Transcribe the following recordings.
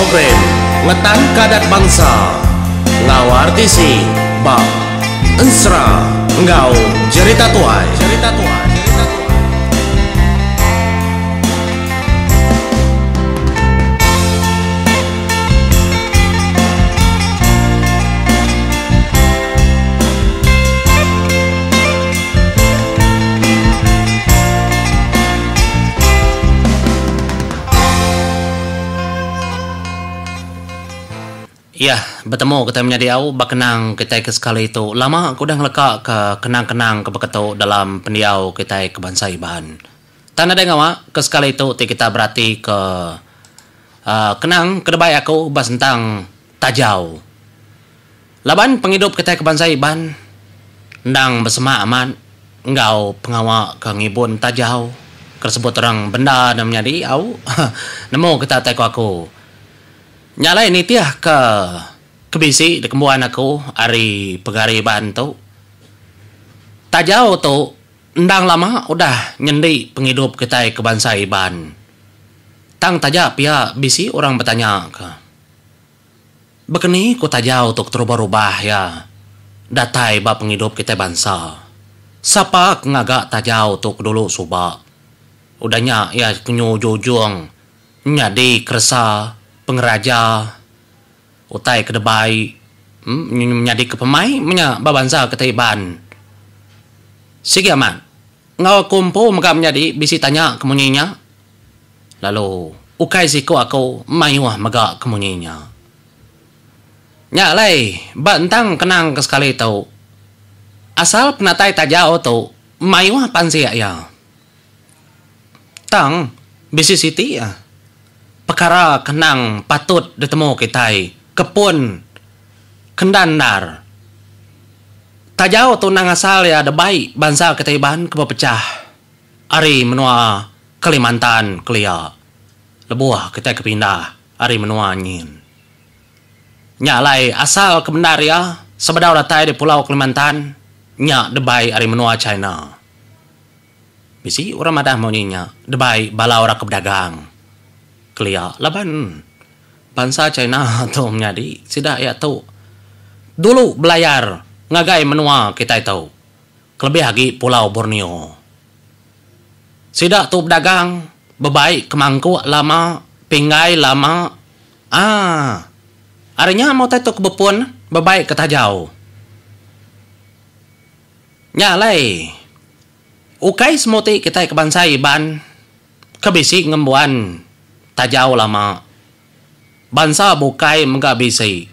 program Ngetanka Adat Bansa enggau RTC ba Ensera enggau Jerita Tuai. Jerita Tuai. Iya, betemu kitai menyadi au ba kenang kitai ke sekali tu. Lama ke udah ngeleka ke kenang-kenang ke beketu dalam pendiau kitai ke bansa Iban. Tang nadai ngawa ke sekali tu ti kita berati ke uhh kenang ke debai aku ba sentang tajau. Laban pengidup kitai ke bansa Iban endang besemak amat enggau pengawa ke ngibun tajau ke disebut orang benda ne menyadi au nemu kita tai ku aku. Nya alai nitih ke ke bisi dikembuan aku ari pegari Iban tu tajau tu endang lama udah nyendi pengidup kitai ke bansa Iban. Tang taja pia bisi orang betanya ke. Baka ni ku tajau tu keterubah-rubah iya datai ba pengidup kitai bansa. Sapa ke ngaga tajau tu ke dulu suba. Udah nya iya ke nyu ujung-ujung nyadi keresa pengeraja utai ke debai nyadi ke pemai menya ba bansa kitai Iban. Sigi amat enggau aku empu mega menyadi bisi tanya ke munyi nya. Lalu ukai siku aku mayuh mega ke munyi nya. Nya alai ba entang kenang ke sekali tu asal penatai tajau tu mayuh pansik iya. Tang bisi siti iya pekara kenang patut ditemu kitai ke pun kendan endar. Tajau tu endang asal iya debai bansa kitai Iban ke bepechah ari menua Kalimantan kelia lebuh kitai ke pindah ari menua nyin. Nya alai asal ke bendar iya sebedau datai di Pulau Kalimantan nya debai ari menua China. Bisi orang madah munyi nya debai bala orang ke bedagang kelia laban bansa China tu menyadi sida iya tu dulu belayar ngagai menua kitai tu kelebih agi Pulau Borneo. Sida tu bedagang bebai ke mangkuk lama, pinggai lama. Aaa. Ari nya meh utai tu ke bepun bebai ke tajau. Nya alai ukai semuti kitai ke bansa Iban ke bisi ngembuan tajau lama. Bansa bukai mega bisi.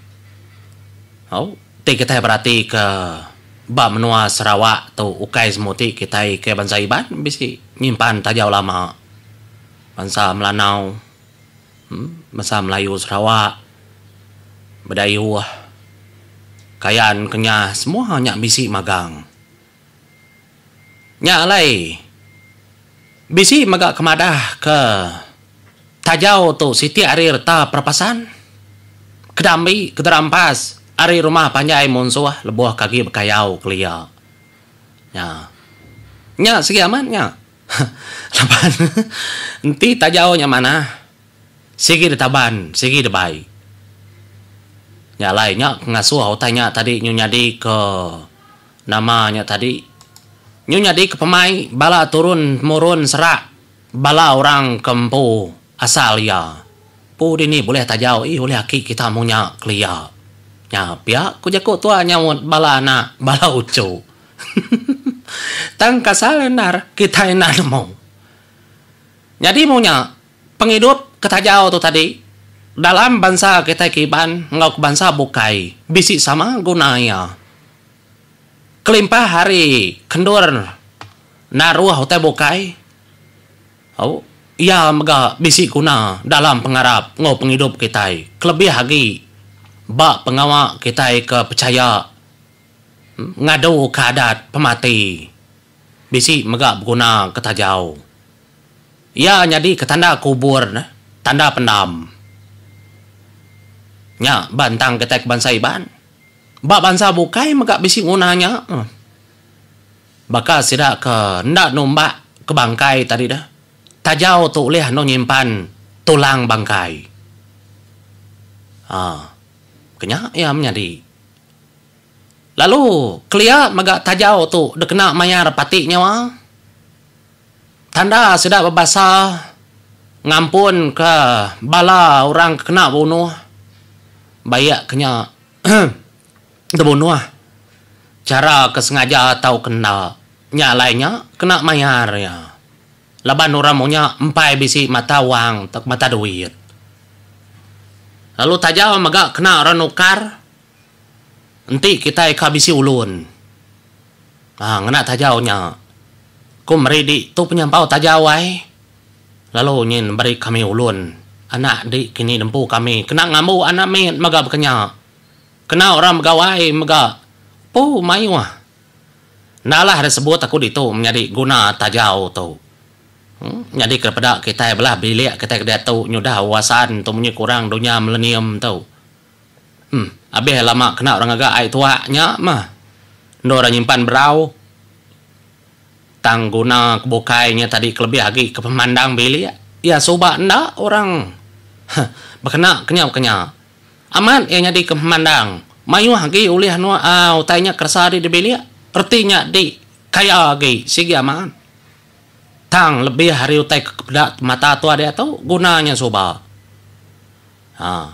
Au ti kitai beratika ba menua Sarawak tu ukai semuti kitai ke bansa Iban bisi nyimpan tajau lama. Bansa Melanau, bansa Melayu Sarawak, Bidayuh, Kayan, Kenyah semua nya bisi magang. Nya alai bisi mega ke madah ke tajau tu siti ari reta perapasan ke diambi ke dirampas ari rumah panjai munsuh lebuh ke agi bekayau kelia. Nya. Nya sigi amat nya. Laban enti tajau nya manah sigi ditaban sigi dibai. Nya alai nya ke ngasuh utai nya tadi nyu nyadi ke Nama nya tadi nyu nyadi ke pemai bala turun temurun serak bala orang ke empu asal iya. Pu dini bulih tajau ih ulih aki kita munya kelia. Nya pia ku jaku tua nyaut bala anak bala uchu. Tang kasal endar kitai enda nemu. Nyadi munya pengidup ke tajau tu tadi dalam bansa kitai ke Iban enggau ke bansa bukai bisi sama guna iya. Kelimpah ari kendur naruh utai bukai, au iya mega bisi guna dalam pengarap enggau pengidup kitai kelebih agi ba pengawa kitai ke pechaya ngaduka adat pemati bisi mega beguna ke tajau. Iya nyadika tanda kubur ne, tanda pendam. Nya ba entang kitai ke bansa Iban. Ba bansa bukai mega bisi nguna nya. Baka sida ke enda numbak ke bangkai tadi deh. Tajau tu ulih anu nyimpan tulang bangkai. Aa. Kenya iya menyadi. Lalu kelia mega tajau tu dikena mayar pati nyawa. Tanda sida bebasa ngampunka bala orang ke kena bunuh baik ke nya dibunuh chara ke sengaja tauka enda. Nya alai nya kena mayar iya. Laban orang munya empai bisi mata wang tauka mata duit. Lalu tajau mega kena orang nukar enti kitai ka bisi ulun. Aa ngena tajau nya. Ku meri di tu penyampau tajau ai. Lalu nyin beri kami ulun anak di kini nempu kami kena ngambu anak mit mega baka nya. Kena orang begawai mega. Empu mayuh. Enda alah disebut aku ditu menyadi guna tajau tu. Nyadi ke peda kitai belah bilik kitai ke diatu nyudah wawasan tu munyi kurang dunya milenium tu. Em abih lama kena orang ngaga ai tuak nya mah endur orang nyimpan berau. Tang guna ke bukai nya tadi kelebih agi ke pemandang bilik iya suba enda orang bekena ke nya baka nya. Amat iya nyadi ke pemandang. Mayuh agi ulih aaa utai nya keresa di bilik, reti nya di kaya agi sigi amat. Tang lebih ari utai ke peda mata tua diatu guna nya suba. Haa.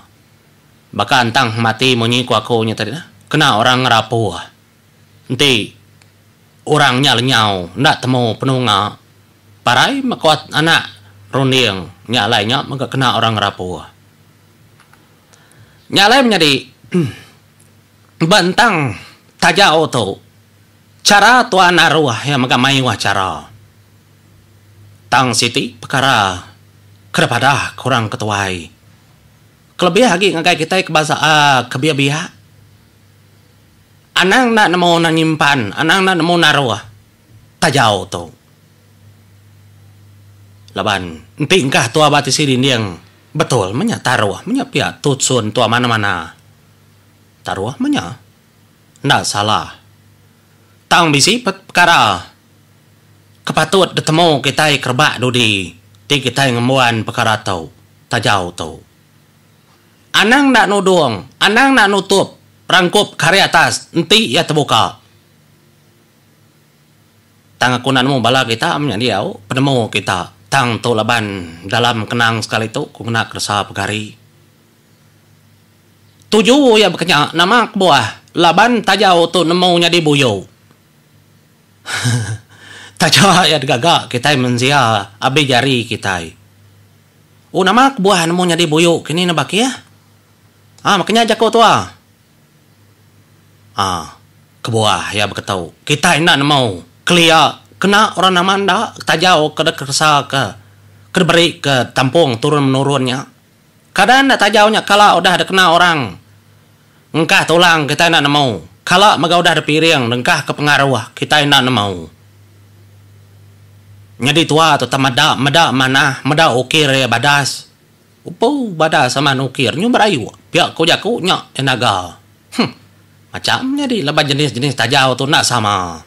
Baka entang mati munyi ku aku nya tadi kena orang ngerapuh. Enti orang nya lenyau enda temu penunga parai meh ku anak runding nya alai nya mega kena orang ngerapuh. Nya alai menyadi ba entang tajau tu chara tuan aruh iya mega mayuh chara. Tang siti pekara ke dipadah ke orang ke tuai kelebih agi ngagai kitai ke bansa aaa ke biak-biak anang enda nemu ne nyimpan anang enda nemu naruh tajau tu. Laban enti engkah tua ba tisi dinding betul meh nya taruh meh nya pia tusun tua mana-mana. Taruh meh nya. Enda salah. Tang bisi pekara ke patut ditemu kitai ke rebak dudi ti kitai ngembuan pekara tu tajau tu. Anang enda nudung, anang enda nutup rangkup ke ari atas enti iya tebuka. Tang aku enda nemu bala kita menyadi au penemu kita tang tu laban dalam kenang sekali tu ku ngena keresa pegari. Tuju iya bekenya nama kebuah laban tajau tu nemu nyadi buyu. Taja iya digaga kitai mensia abi jari kitai. Oh nama kebuah nemu nyadi buyu kini ne bakih? Ah bekenya jaku tua. Aa. Kebuah iya beketu. Kitai enda nemu. Kelia kena orang nama enda tajau ke dikeresa ke ke diberi ke tampung turun menurun nya. Kada enda tajau nya kala udah dikena orang ngengkah tulang kitai enda nemu. Kala mega udah dipiring nengkah ke pengaruh kitai enda nemu. Nyadi tua tu tang meda meda manah meda ukir iya badas. Upu badas amat nukir nyu berayuk pia ku jaku nya iya naga. Huh. Macham nyadi laban jenis-jenis tajau tu enda sama.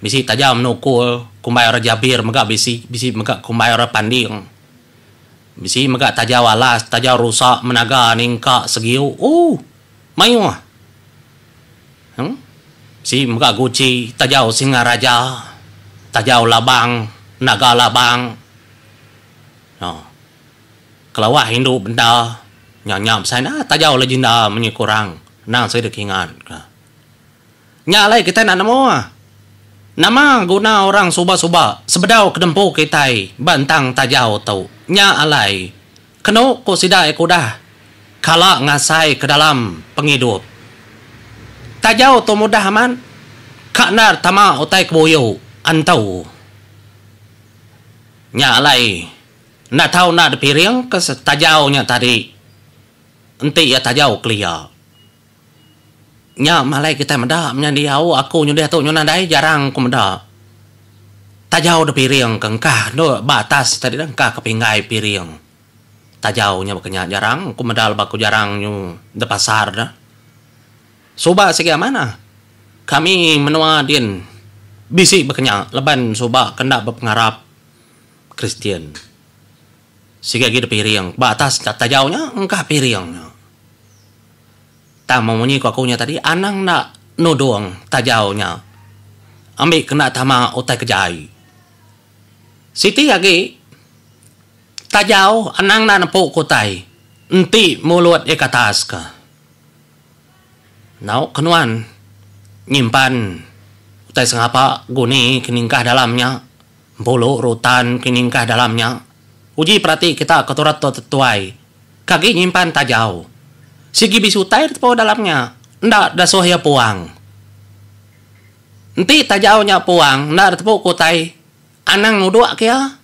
Bisi tajau menukul kumbai orang jabir mega bisi, bisi mega kumbai orang panding. Bisi mega tajau alas, tajau rusa, menaga, ningka, segiu. Ooh. Mayuh. Huh. Bisi mega guchi, tajau singa raja, tajau labang, naga labang. No. Kelawah indu benda nya nya besai enda tajau legenda munyi ku orang endang sigi deka ingat ka. Nya alai kitai enda nemu ah. Nama guna orang suba-suba sebedau ke nempu kitai ba entang tajau tu. Nya alai kenu ku sida iya ke udah kala ngasai ke dalam pengidup. Tajau tu mudah amat ka endar tama utai ke buyu antu. Nya alai enda tau enda dipiring ke tajau nya tadi enti iya tajau kelia. Nya malai kitai meda menyadi au aku nyudih tu nyau nadai jarang ku meda. Tajau dipiring ke engkah endo ba atas tadi dah engkah ke pinggai piring. Tajau nya baka nya jarang ku meda lebuh aku jarang nyu da pasar dah. Suba sigi amanah. Kami menua din bisi baka nya laban suba ke enda bepengarap Kristian. Sigi agi da piring ba atas tajau nya engkah piring nya. Tang memunyi ku aku nya tadi anang enda nudung tajau nya ambi kena tama utai ke jai. Siti agi tajau anang enda nepu ke utai enti mulut iya ke atas ka. Nau ke nuan nyimpan utai sengapa guni ke ningkah dalam nya empulu rutan ke ningkah dalam nya. Uji perati kita ke turat tuai ke agi nyimpan tajau. Sigi bisi utai ditepu dalam nya enda dasuh iya puang. Enti tajau nya puang enda ditepu ke utai anang nuduk ke iya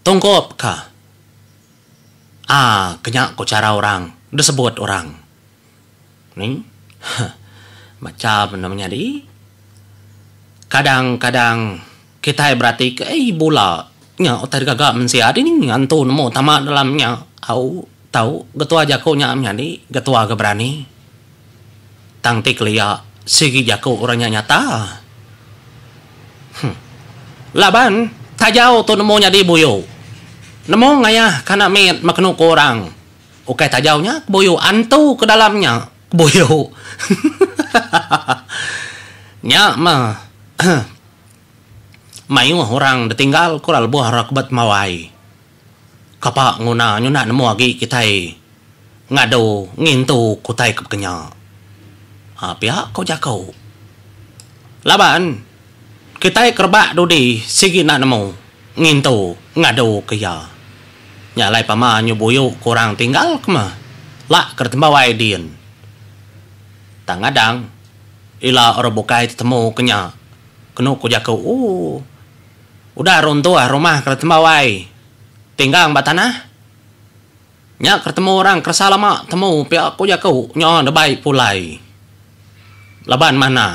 tungkup ka. Aa ke nya ku chara orang disebut orang. Ni macham enda menyadi. Kadang-kadang kitai beratika ei bula nya utai digaga mensia dini antu nemu tama dalam nya au tau getua jaku nya menyadi getua ga berani. Tang ti kelia sigi jaku orang nya nyata. Huh. Laban tajau tu nemu nyadi buyu. Nemu ngayah ka anak mit mekenu ku orang. Ukai tajau nya kebuyu antu ke dalam nya kebuyu. Nya meh mayuh orang ditinggal ku lebuh ra ke betembawai. Kapa nguna nyunak nemu agi kitai ngadu ngintu ke utai ke bekenya. Ha pia ku jaku. Laban kitai ke rebak dudi sigi enda nemu ngintu ngadu ke iya. Nya alai pama nyu buyu ke orang tinggal ke meh lak ke ditembawai din. Tang ngadang ila orang bukai tetemu ke nya kenu ku jaku ooh udah runtuh rumah ke ditembawai tinggang ba tanah. Nya ke temu orang keresa lama temu pia ku jaku nya debai pulai laban manah.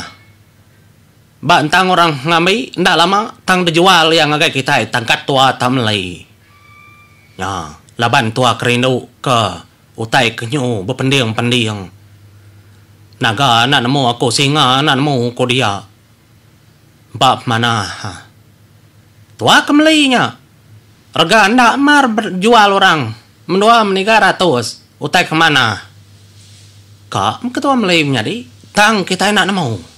Ba entang orang ngambi enda lama tang dijual iya ngagai kitai tangkat tua tau meli. Nya laban tua ke rindu ke utai ke nyu bepending-pending. Naga enda nemu aku singa enda nemu ku dia. Ba pemanah. Tua ke meli nya. Rega enda mar jual orang mendua meniga ratus utai ke manah. Ka meh ketua meli menyadi tang kitai enda nemu.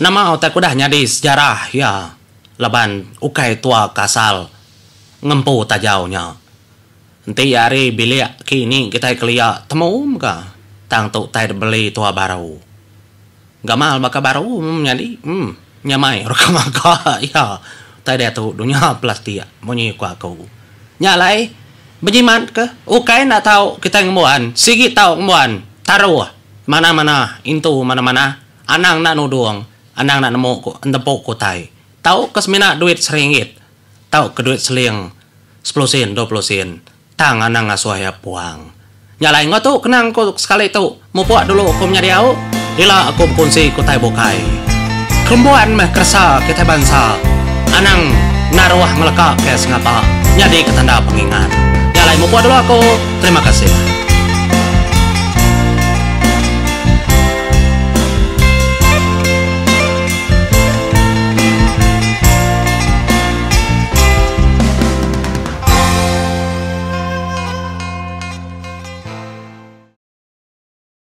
Nama utai ke udah nyadi sejarah iya laban ukai tua ke asal ngempu tajau nya. Enti ari bilik kini kitai kelia temu mega tang tu utai dibeli tua baru. Gamal baka baru menyadi em nyamai reka ngaga iya utai diatu dunya plastik munyi ku aku. Nya alai bejimat ke ukai enda tau kitai ngembuan sigi tau ngembuan taruh manah-manah intu manah-manah. Anang enda nudung, anang enda nemu ku entempu ku utai. Tau ke semina duit seringgit, tau ke duit seling sepuluh sen, 20 sen, tang anang ngasuh iya puang. Nya alai enggau tu kenang ku sekali tu, mupuk dulu aku menyadi au, ila aku bekunsi ke utai bukai. Kerembuan meh keresa kitai bansa, anang naruh ngeleka ke sengapa nyadi ke tanda pengingat. Nya alai mupuk dulu aku, terima kasih.